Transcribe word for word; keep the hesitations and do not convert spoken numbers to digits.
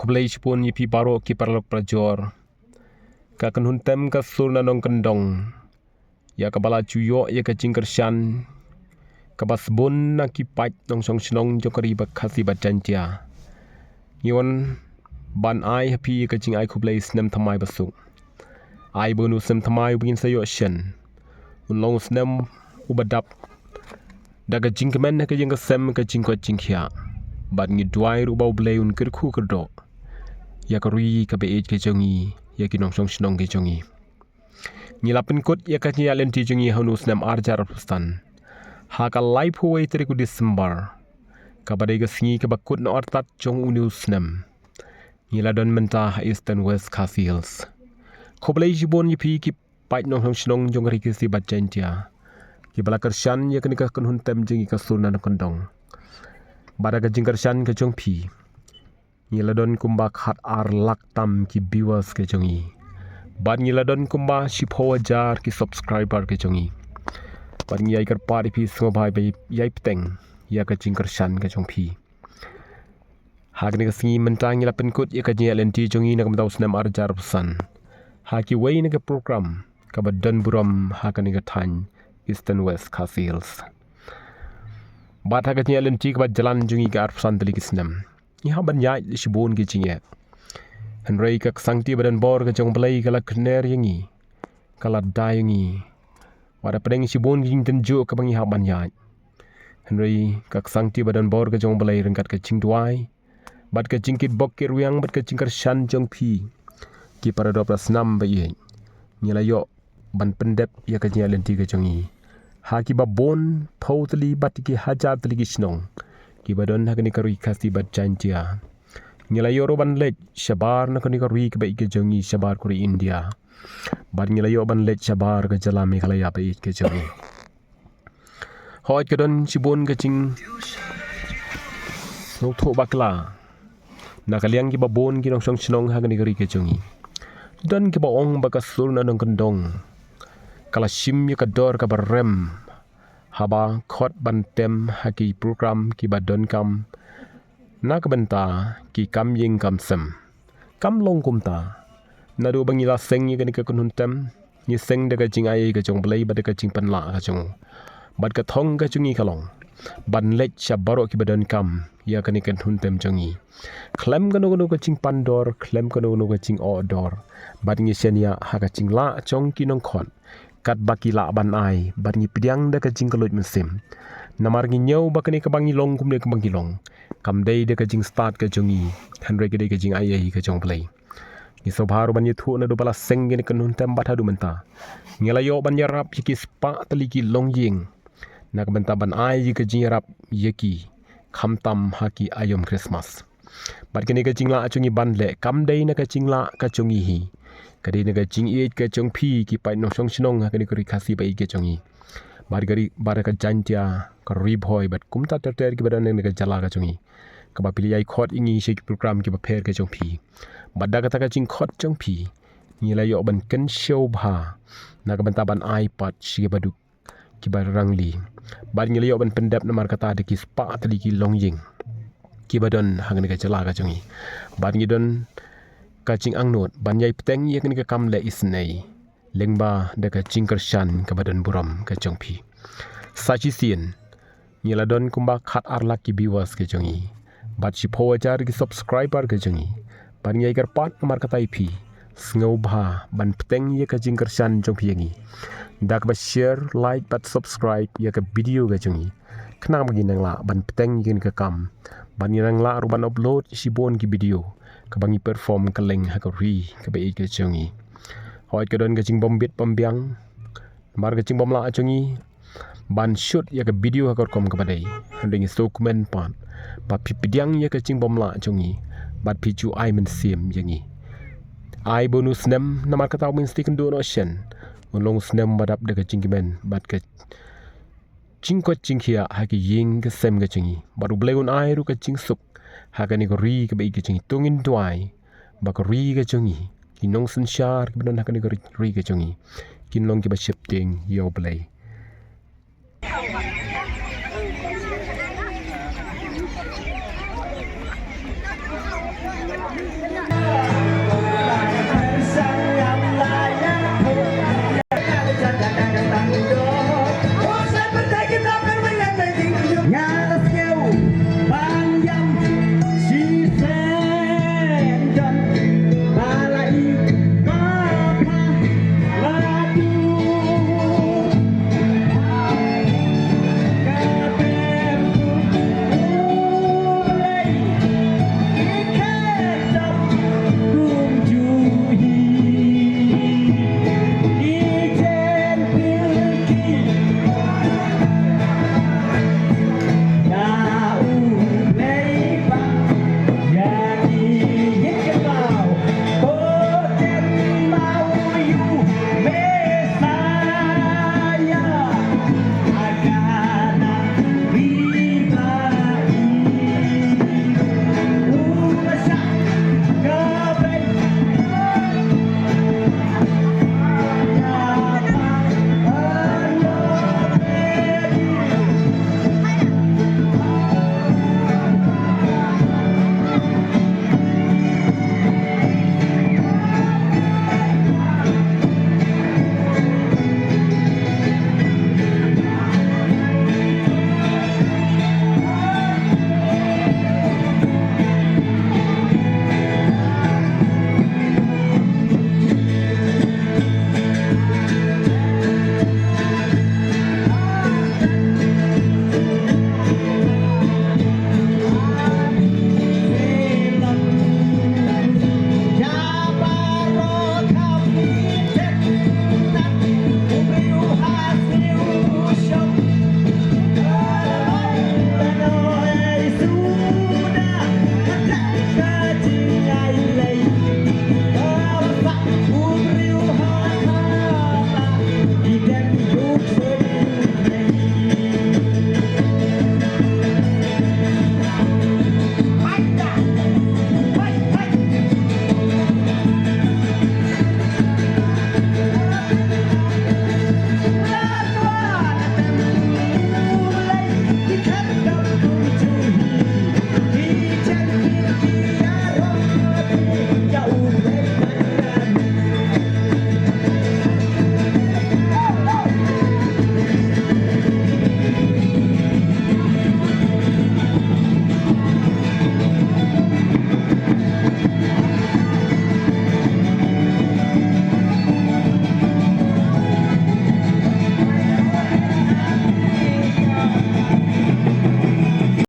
Blei shibun ïa phi baroh ki paralok parajor. Ka kynhun tem ka Sur na Nongkyndong, ïa kaba la ju ïoh ïa ka jingkyrshan kaba sbun na ki paid nongshong shnong jong ka ri ba Khasi bad Jaiñtia. Ngi wan ban ai ha phi ïa ka jingai khublei snem thymmai basuk. Ai ba u snem thymmai uba ngin sa ïoh shen un long u snem uba dap da ka jingkmen ha ka ïing ka sem, ka jingkoit jingkhiah. Bad ngi duwai ruh ba U Blei un kyrkhu kyrdoh ïa ka ri kaba ïeit ka jong ngi, ïa ki nongshong shnong ka jong ngi. Ngi la pynkut ïa ka jingïaid lynti jong ngi ha une u snem arhajar arphew san ha ka laiphew wei tarik u December, kaba dei ka sngi kaba kut na artat jong une u snem. Ngi la don mynta ha Eastern West Khasi Hills. Khublei shibun ïa phi ki paid nongshong shnong jong ka ri Khasi bad Jaiñtia kiba la kyrshan ïa kane ka kynhun tem jong ngi ka Sur na Nongkyndong. Bad da ka jingkyrshan ka jong phi, ngi la don kumba khat ar lak tam ki viewers ka jong ngi. Bad ngi la don kumba shiphew hajar ki subscriber ka jong ngi. Bad ngi ïai kyrpad ïa phi sngewbha ba ïai bteng ïa ka jingkyrshan ka jong phi. Ha kane ka sngi mynta ngi la pynkut ïa ka jingïaid lynti jong ngi na ka bynta u snem arhajar arphew san ha kiwei na ka program kaba don burom ha kane ka thaiñ Eastern West Khasi Hills. Bad ha ka jingïaid lynti kaba jlan jong ngi ka arphew san tylli ki snem, ngi hap ban ïaid shibun ki jingeh. Hynrei ka ksangti ba don bor ka jong U Blei ka la kner ïa ngi, ka la da ïa ngi. Wat la pdeng shibun ki jingtynjuh kaba ngi hap ban ïaid, hynrei ka ksangti ba don bor ka jong U Blei ryngkat ka jingduwai bad ka jingkitbok kitrwiang bad ka jingkyrshan jong phi ki para doh para snam ba ïeit, ngi la ïoh ban pyndep ïa ka jingïaid lynti ka jong ngi ha kiba bun phew tylli bad ki hajar tylli ki shnong kiba don ha kane ka ri Khasi bad Jaiñtia. Ngi la ïoh ruh ban leit shabar na kane ka ri kaba ïeit ka jong ngi, shabar ka ri India. Bad ngi la ïoh ban leit shabar ka jylla Meghalaya ba ïeit ka jong ngi. Hooid, ka don shibun ka jingsngewthuh bakla na ka liang kiba bun ki nongshong shnong ha kane ka ri ka jong ngi. Don kiba ong ba ka Sur na Nongkyndong ka la shim ïa ka dor kaba rem haba khot ban tem ha ki program kiba donkam na ka bynta ki kam ïing kam sem. Kam long kumta. Naduh ba ngi la seng ïa kane ka kynhun tem, ngi seng da ka jingai ka jong U Blei bad da ka jingpynlah ka jong u. Bad ka thong ka jong ngi ka long ban leit sha baroh kiba donkam ïa kane ka kynhun tem jong ngi, khlem kano kano ka jingpandor, khlem kano kano ka jingohdor. Bad ngi shaniah ha ka jinglah jong ki nongkhot katba ki lah ban ai, bad ngi pdiang da ka jingkylluid mynsiem. Namar ngi ñiew ba kane kaba ngi long kumne kaba ngi long kam dei da ka jingstad ka jong ngi, hynrei ka dei ka jingai ka jong U Blei. Ngi sngewbha ruh ban ïathuh naduh ba la seng ïa kane ka kynhun tem bad haduh mynta, ngi la ïoh ban ïarap ïa ki spah tylli ki longïing na ka bynta ban ai ïa ka jingïarap ïa ki, khamtam ha ki aïom Christmas. Bad kane ka jinglah jong ngi ban leh kam dei na ka jinglah ka jong ngi hi, ka dei na ka jingïeit ka jong phi ki paid nongshong shnong ha kane ka ri Khasi ba ïeit ka jong ngi. Bad ka ri, bad ka Jaiñtia, ka Ri Bhoi, bad kumta ter ter kiba don na ka jylla ka jong ngi, kaba phi la ïai khot ïa ngi sha ki program kiba pher ka jong phi. Bad da kata ka jingkhot jong phi, ngi la ïoh ban kynshew bha na ka bynta ban ai pat sha kiba duk kiba rangli. Bad ngi la ïoh ban pyndep namar kata da ki spah tylli ki longïing kiba don ha kane ka jylla ka jong ngi. Bad ngi don ka jingangnud ban ïai bteng ïa kane ka kam leh isynei lyngba da ka jingkyrshan kaba don burom ka jong phi. Sa shisien ngi la don kumba khat ar lak ki viewers ka jong ngi, bad shiphew hajar ki subscriber ka jong ngi. Bad ngi ïai kyrpad namar kata ïa phi, sngewbha ban bteng ïa ka jingkyrshan jong phi ïa ngi da kaba share, like bad subscribe ïa ka video ka jong ngi, khnang ba ngin nang lah ban bteng ïa kane ka kam, bad ngin nang lah ruh ban upload shibun ki video kaba ngi perform kylleng ha ka ri kaba ïeit ka jong ngi. Hooid, ka don ka jingbym bit bym biang namar ka jingbymlah jong ngi ban shoot ïa ka video ha ka rukom kaba dei, hynrei ngi sngewkmen pat ba phi pdiang ïa ka jingbymlah jong ngi bad phi ju ai mynsiem ïa ngi. Ai ba une u snem, namar kata u mynstep kynduh noh shen, un long u snem ba dap da ka jingkmen bad ka jingkoit jingkhiah ha ki ïing ki sem ka jong ngi, bad U Blei un ai ruh ka jingsuk ha kane ka ri kaba ïeit ka jong ngi. To ngin duwai ba ka ri ka jong ngi, ki nongsynshar kiba don ha kane ka ri, ri ka jong ngi, kin long kiba sheptieng ïa U Blei.